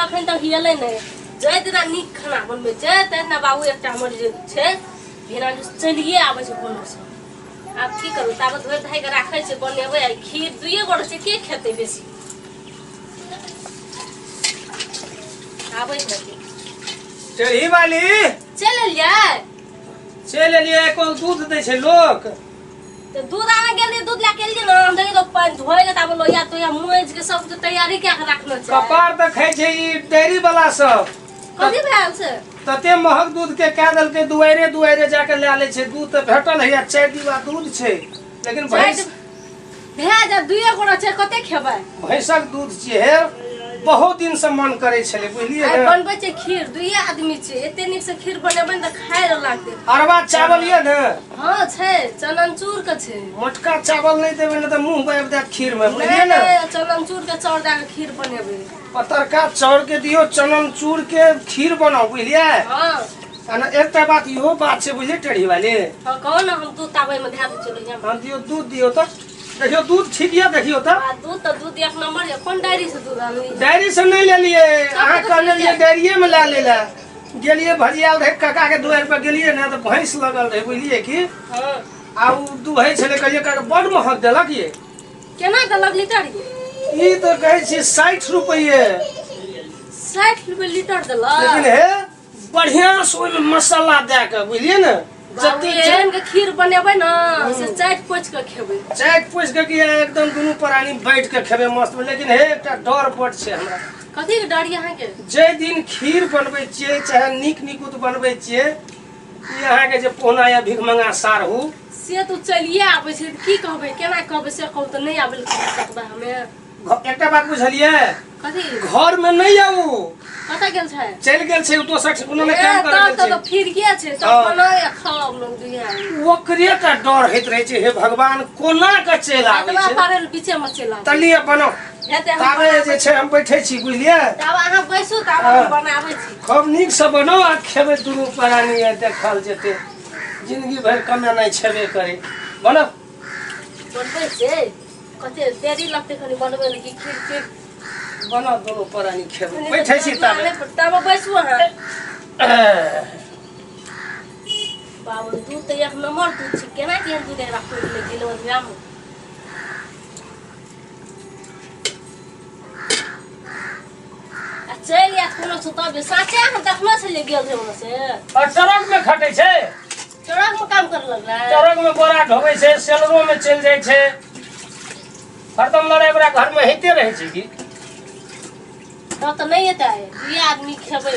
अखन तक हियलै नहि। जाहि दिना नीक खाना बनबै छै ताहि दिना बाबू एकटा हमर जे छै भेना चलिए आबै छै कोनो से। आब की करू, ताबत धोइ धाइ कऽ राखै छै, बनेबै। आ खीर दुइए गोटे छै, के खेतै बेसी? आबै छै। टेढ़ी वाली। चलि एलियै? चलि एलियै। एको दूध दै छै लोक? तऽ दूध आने गेलियै, दूध लए के एलियै ने। हम देखियै तऽ पानि धोइ के ताबे लोहिया तोहिया माँजि के सब कुछ तैयारी कए के राखने छै। कपार तऽ खाइ छै ई डेयरी वाला सब। कथी भेल छै? तते महग दूध के कए देलकै, दुआरे दुआरे जाके लए लै छै। दूध तऽ भेटल हैया, 4 डिब्बा दूध छै, लेकिन भैंस भए जायत, दुइए गोटा छै, कते खेबै? भैंसक दूध छियै हे। बहुत दिन से मन करै छलै, बुझलियै आइ ने? बनबै छै खीर, दुइए आदमी छै, एते नीक से खीर बनेबै ने तऽ खाय लए लागतै। अरबा चावल यऽ ने? हँ छै, चननचूर के छै। मोटका चावल नहि देबै ने तऽ मुँह बाबि देत खीर मे, बुझलियै नहि ने? नहि, चननचूर के चाउर दए के खीर बनेबै। पतरका चाउर के दियौ, चनन चूर के खीर बनाउ, बुझलियै? हँ। आ ने एकटा बात, इहो बात छै, बुझलियै टेढ़ी वाली? हँ, कहू ने। हम दूध ताबै मे धए दै छियै लोहिया मे। हँ, दियौ दूध, दियौ तऽ देखियौ दूध ठीक यऽ, देखियौ तऽ। आ दूध तऽ दूध एक नंबर यऽ। कोन डायरी से दूध आनली? डायरी से नहि लेलियै, अहाँ कहने रहियै डायरिये मे लए लै लए। गेलियै, भजियाल रहै काका के दुआरि पर गेलियै ने तऽ भैंस लगल रहै, बुझलियै की? हँ। आ ओ दुहै छलै। कहलियै काका, बड महग देलक ये। केना देलक लीटर ये? ई तऽ कहै छी 60 रुपैए। 60 रुपए लीटर देलक? लेकिन हे बढ़िया से ओहिमे मसाला दए कऽ, बुझलियै ने? बाबू, जते एहन के खीर बनेबै ने से चाटि पोछि के खेबै। चाटि पोछि के कि एकदम दुनू प्राणी बैठ के खेबै मस्त। लेकिन हे एकटा डर बड छै हमरा। कथी के डर यऽ अहाँके? जाहि दिन खीर बनबै छियै, चाहे नीक निकुत बनबै छियै, ई अहाँके जे पहुना या भिखमंगा सारहू। से तो चलिए आबै छै, की कहबै, केना कहबै से कहू तऽ नहि आबै लए सकबै हमे। एकटा बात बुझलियै? कथी? घर में नहि आउ। कतऽ गेल छै? चलि गेल छै, ओ दोसर ठिकाना में ए, काम करे तब गेल तऽ छै। फिर के छै तब? हँ। बनाउ या खाउ हम लोग दुनिया आदमी। ओकरे टा डर होइत रहै छै। हे भगवान, कोना के चलि आबै एतबा छै? पारे बीचे मे चलि आबै। तलिए बनाउ। हेतै, हम ताबे जे छै हम बैठे छी, बुझलियै? तब अहाँ बैसू, तब हम बनाबै छी। खूब नीक से बनाउ आ खेबै दुनू प्राणी आ देखल जेतै। जिंदगी भरि कमेनाइ छेबे करै, बनाउ। बनबै छै, कते देरी लगतै कनि बनबै मे कि खीर खीर। बनाउ, दुनू प्राणी खेबै, बैठे छी ताबे। तब बैसू अहाँ। बाबू, दूध तऽ एक नंबर दूध छै। केना केहन दूध एकरा खोलि ले गेलै ओतबा मे? आ चलि आयत कोनो से तब। साँचे अहाँ देखने छलियै गेल रहे ओने से? और ट्रक में खटै छै। ट्रक मे काम करे लगलै? ट्रक में बोरा ढोबै छै, सेलरो में चलि जाइ छै। हरदम लड़ाइ ओकरा घर में होइते रहै छै की। तब तऽ नहि एतै, दुइए आदमी खेबै।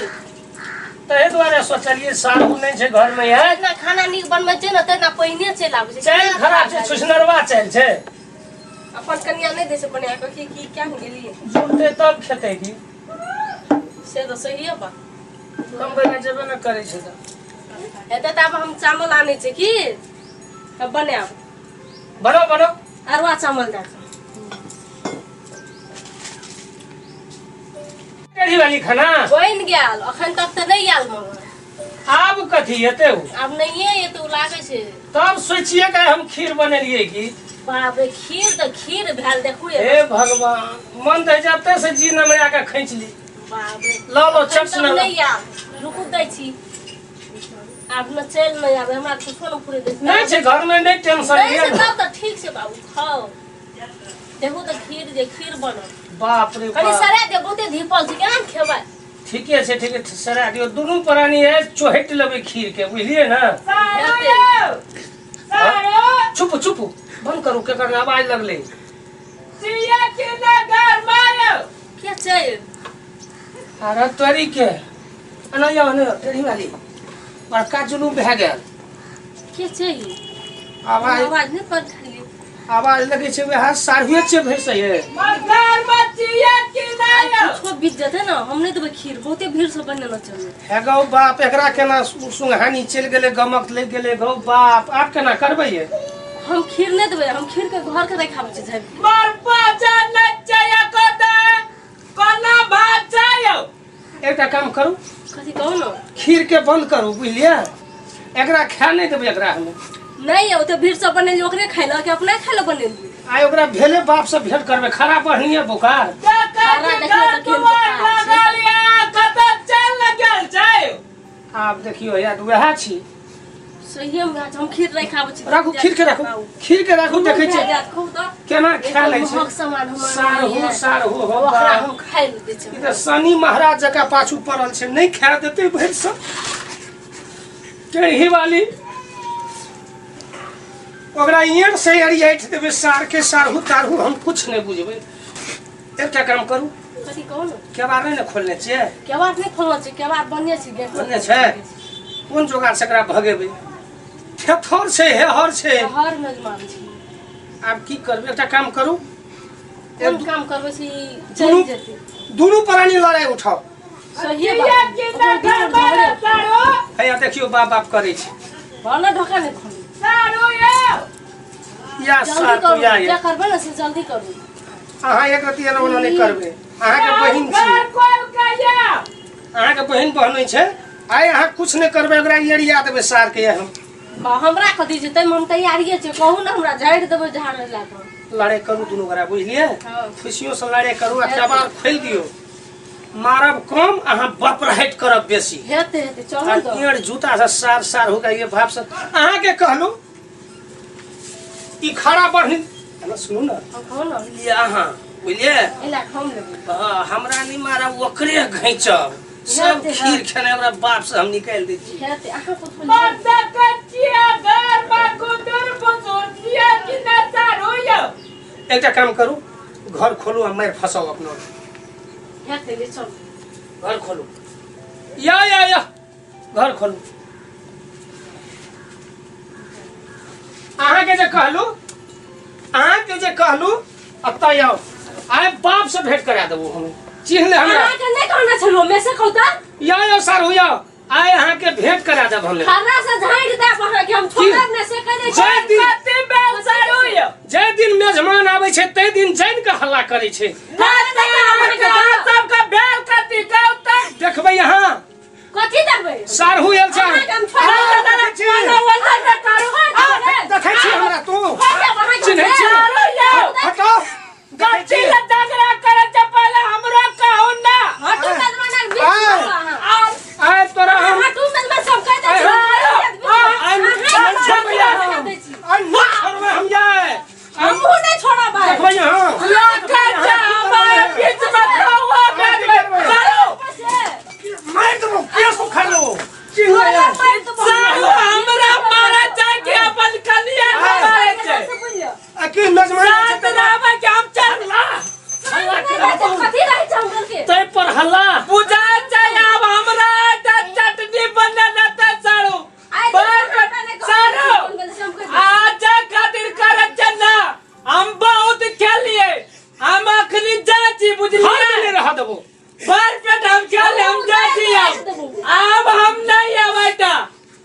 ताहि दुआरे सोचलियै, साढ़ू नहि छै घर में यार। जितना खाना नीक बनबै छै ने तेना पहिने चलि आबै छै। चालि खराब छै, छुछनरवा चालि छै। अपन कनिया नहि दै छै बना कऽ की की क्या गेलियै? जुटतै तब खेतै की। से तऽ सहिए बात। कमबै लए जेबे ने करै छै तऽ। हेतै तऽ आब हम चावल आनै छै की, तब बनायब। बनाउ, बनाउ। अरवा चावल दए कऽ। कढ़ी वाली, खाना बनि गेल। अखन तक तऽ नहि आयल मगर। आब कथी हेतै ओ? आब नहिए एतै ओ, लागै छै। तब सोचिए के हम खीर बनेलियै की। बाप रे, खीर तऽ खीर भेल, देखू। हे भगवान, मन तऽ जते से जी नमरा के खींच ली। बाप रे। लऽ लो। अखन चट तक से लऽ। नहि आयल, रुकू, दै छी। आब न चलि नहि आबै, हमरा कुछो नहि पूरे दै। नहि छै घर में, नहि टेंशन नहि लिअ छै ने। तब तऽ ठीक छै बाबू, खाउ। देखू तऽ खीर जे खीर बनल। बाप रे कनि बाप। सरा दे, बहुते धीपल छै, केना खेबै? ठीके छै, ठीके छै, सरा दियौ। दुनू प्राणी है चोहटि लेबै खीर के, बुझलियै ने? हेतै। चुप, चुप, बंद करू। केकर आवाज लगलै? के छै? अरे तोरी के, एना यौ ने टेढ़ी वाली, बड़का जुलूम भए गेल। के छै ई? आवाज आवाज नहि पर खाली। आवाज लगै छै वएह साढ़ुए छै भरि से ये। आइ कुछो बीत जेतै ने, हम नहि देबै खीर। बहुते भीड़ से बनेने छलै। हे गौ बाप, एकरा केना सुंघानी चलि गेलै, गमक लागि गेलै? गौ बाप, आब केना करबै ये? हम खीर नहि देबै। हम खीर के घर के रखाबै छै झाँपि के। एकटा काम करू। कथी, कहू ने। खीर के बंद करू, बुझलियै? एकरा खाय नहि देबै एकरा हम। नहि, ओते भीड़ से बनेलियै, ओकरे खाय लए कि अपने खाय लए बनेलियै? आइ ओकरा भेले बाप से भेंट करबै। खराब बढ़िया बोकार। खरा देखियौ तऽ केहन बोकार छै। देखियो यार वएह छी सहिए में हम खीर राखि आबै छी। राखू खीर के, राखू खीर के, राखू देखै छी केना खा लै छै। सार हो सार हो हो ओकरा हम खाइ ले दै छी। ई तऽ शनि महाराज जकाँ पाछू पड़ल छै, नहि खा देतै भरि सब टेढ़ी वाली। ओकरा ईंट से अरियाइठ देबै सार के, सारहू तारहू हम कुछ नहि बुझबै। एकटा काम करू, कथी कहू ने? केबाड़ नहि ने खोलने छियै? केबाड़ नहि खोलने छै, केबाड़ बन्ने छै, गेट बन्ने छै। कोन जोगार से एकरा भगेबै? थेथर छै, हेहर छै, हर मेजमान छै। आब की करबै? एकटा काम करू। कोन काम करबै से चलि जेतै? दुनू प्राणी लड़ाइ उठाओ। सहिए बात। हैया देखियो बाप बाप करै छै। भले ढोका नहि खोलू। या जल्दी करू, या जे करबै ने से जल्दी करू। अहाँ एक रति एना ओना नहि करबै। अहाँके बहिन छी, अहाँके बहिन बहनै छै। आइ अहाँ कुछ नहि करबै, ओकरा एरिया देबै सार के। हम हमरा कथी छै, ताहिमे हम तैयारिए छियै। कहू ने, हमरा झाड़ि देबै झाड़े लए कऽ। लड़ाइ करू दुनू गोरा, बुझलियै? खुशियो से लड़ाइ करू आ केबाड़ खोलि दियौ। मारब कम, अहाँ बपराहटि करब बेसी। हेतै हेतै, चलू तऽ। पेड़ जूता से सार सार हो गया भाव से। अहाँके कहलू ई खड़ा बढ़नी सुनू ने, बुझलियै अहाँ? बुझलियै? हमरा नहि मारब, ओकरे घैचब। सब खीर खेनाइ हमरा बाप से हम निकालि दै छी। एकटा काम करू, घर खोलू आ मारि फसाउ अपना। घर खोलू, या या या घर खोलू। अहाँके जे कहलू, अहाँके जे कहलू अतऽ आउ, आइ बाप से भेंट करा देबो हम। चिन्ह ले हमरा। अहाँके नहि कहने छलहुँ, हमेशा कहू तऽ। या या सारू या, आइ अहाँके भेंट करा देब हम। खर्रा से झाँकि देब अहाँके, हम छोड़ब नहि से कहि दै छी। जाहि दिन मेजमान आबै छै ताहि दिन जानि कऽ हल्ला करै छै। देखबै अहाँ कथी देखबै? सारहू आयल छै। देखै छी हमरा तू चिन्है छी? हटाउ। आइ तोरा हम हम जाए हमहूँ नहि छोड़ब। देखबै अहाँ। मारि देबो, केस उखाड़ि लेबो। हमरा मारा चाहे के अपन कनिया मारे छै। आ की मेजमान कथी रहै छै हम के तै पर हल्ला बुझा छै। आब हमरा चटनी बने ते सारू सारू आज खातिर करत छै ना। हम बहुत खेलिए, हम अखनी जाइ छी, बुझलियै? नहि रह देबो भर पेट हम खेले, हम जाइ छी। आब हम नहीं आबै ता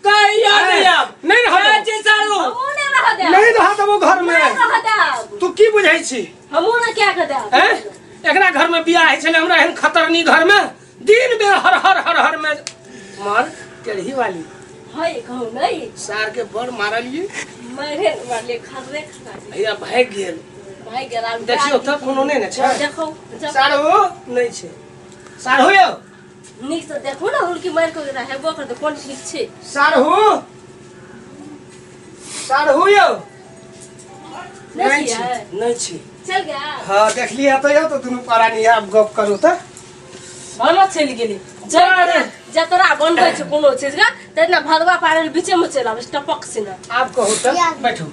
कहियो नहीं आब। नहीं रह जाइ छी सारू, नहीं रह देबो घर में। तू की बुझै छी? हमहूँ ने क्या कऽ देब। एकरा घर में बियाह होइ छलै, हमरा एहन खतरनी घर में दिन में हर हर हर हर में मार टेढ़ी वाली है। कहू नहीं सार के बड़ मारलिए, मारे मारलिए खर्रे खा भैया भागि गेल, भागि गेल। देखियो तऽ कोनो नहि ने छै। देखो सारू नहि छै। सारू यौ नीक से देखू ने, हुनकी मारि कऽ हेबो करतै। कोन ठीक छै? सारू सारू यौ नहि छै, नहि छै, चल गया। हाँ देखलियै तऽ यौ, तऽ दुनू प्राणी आब गप करू तऽ। भानस चलि गेली। जतरा बनबै छै कोनो चीज के तेना भदवा पारल बीचे में चलि आबै छै टपक सिना। आब कहू तऽ बैठू।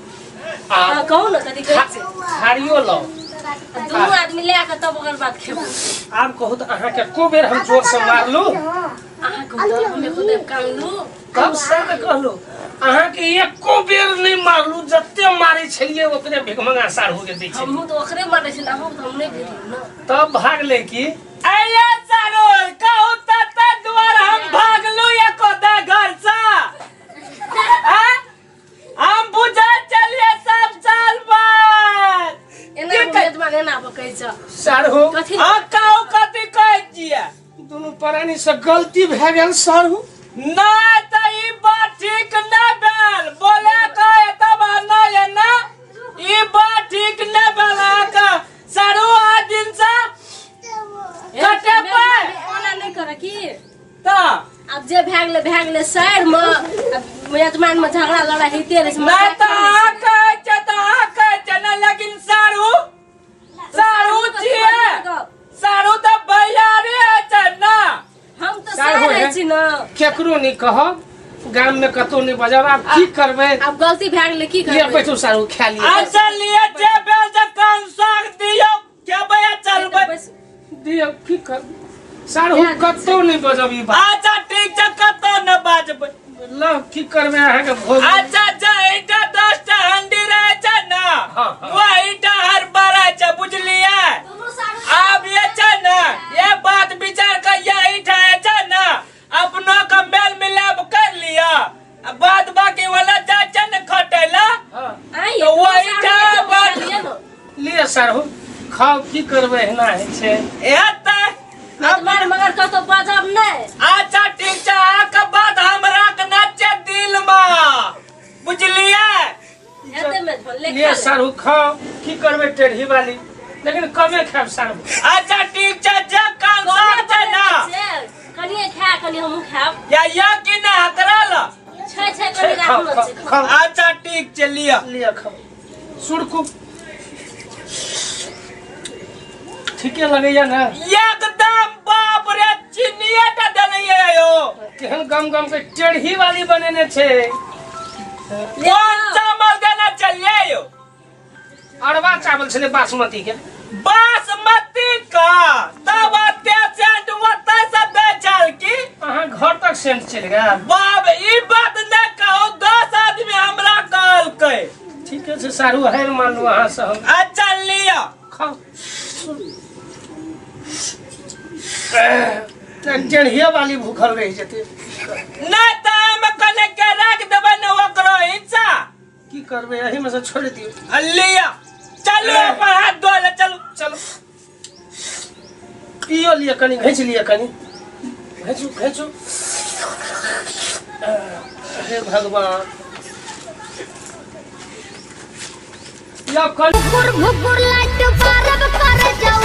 हाँ कहू ने कथी कहै छै? थारियो लाउ, दुनू आदमी लए कऽ तब ओकर बाद खेबै। आब कहू तऽ अहाँके को बेर हम जोर से मारलू? अहाँ कहू तऽ हम एको देब कानलू? कब से ने कहलू अहाँके एको बेर नहि मारलू, जते मारै छलियै ओकरे भिखमंगा सारहू के दै छलियै। हमहूँ तऽ ओकरे मारै छलियै, अहूँ तऽ हम नहि भेटलू ने। तब भागले की? अये सारू कहू तऽ दुआर हम भागलू एको दे घर से। हम बुझा चलिए सब साल बाद एना मेजबान एना बकै छै सारहू। कथी कहू कथी कहै छियै? दुनू प्राणी से गलती भए गेल सारहू। ना तऽ ई बात ठीक नहि भेल। बोले के एतबा नहि ना, ई बात ठीक नहि भेल अहाँके सारू। आ दिन से कटे पे ओना नहि करे की तऽ आ अब जे भए गेलै भए गेलै शहर में यजमान में झगड़ा लड़ाई होइते रहै छै। नहि तऽ अहाँ कहै छै तऽ अहाँ कहै छै ने, लेकिन सारू सारू छियै, सारू तऽ भैयारी छै ना। हम तऽ सार रहै छी ना। केकरो नहि कहब, गाम में कतौ नहि बजाब। आब की करबै, आब गलती भए गेलै की करबै। बैठू सारू खा लिअ। अच्छा लिअ जे भेल से कान साग दियौ, खेबै आ चलबै। दियौ की करबै सारू, कतौ नहि बजब ई बात। अच्छा ठीक छै, कतौ नहि बाजबै। ल की करबै अहाँके भोज। अच्छा जहिटा 10टा हंडी रहै छै ने वहीटा हर बड़ा छै, बुझलियै। आब ये छै ने ये बात विचार के यही छै ने, अपनो के मेल मिलाप कर लिया, बाद बाकी वाला जाइ छै ने खटै ला तो वहीटा बात लिअ सारू खाओ। की करबै एना होइ छै। मगर कतौ बाजब नहि। अच्छा ठीक छै, अहाँके बात हमरा के नाचे दिल में, बुझलियै। लिअ सारू खाओ, की करबै टेढ़ी वाली, लेकिन कमे खायब सारू। अच्छा ठीक छै, जे कान साग छै ना कनिए खा, कनि हमहूँ खायब। या कि ना हकरा ल छै छै कनि राखलो छै। अच्छा ठीक छै, लिअ लिअ खाओ। सुरकू ठीके लगैया ना एकदम। बाप रे चिनिया टा देने यो, केहन गम गम के टेढ़ी वाली बनेने छै। कोन चावल देना चलिए यो? अरवा चावल छलै बासमती के। बासमती का तब सेंट ओतय से बेचल की अहाँ घर तक सेंट चलि गेल। बाप ई बात नहि कहू, 10 आदमी हमरा कहलकै। ठीके छै सारू, हारि मानू अहाँ से हम। अच्छा लिअ खाओ। टेढ़िया वाली भूखल रहि जेतै। नहि तऽ एहिमे कने के राखि देबै ने ओकरो हिस्सा। की करबै, एहिमे से छोड़ि दियौ। लिअ चलू अपन हाथ धो ले, चलू चलू पियो लिअ, कनि घींच लिअ, कनि घींचू घींचू। हे भगवान, या कनि भुकुर भुकुर लाइट बारब कर जाऊ।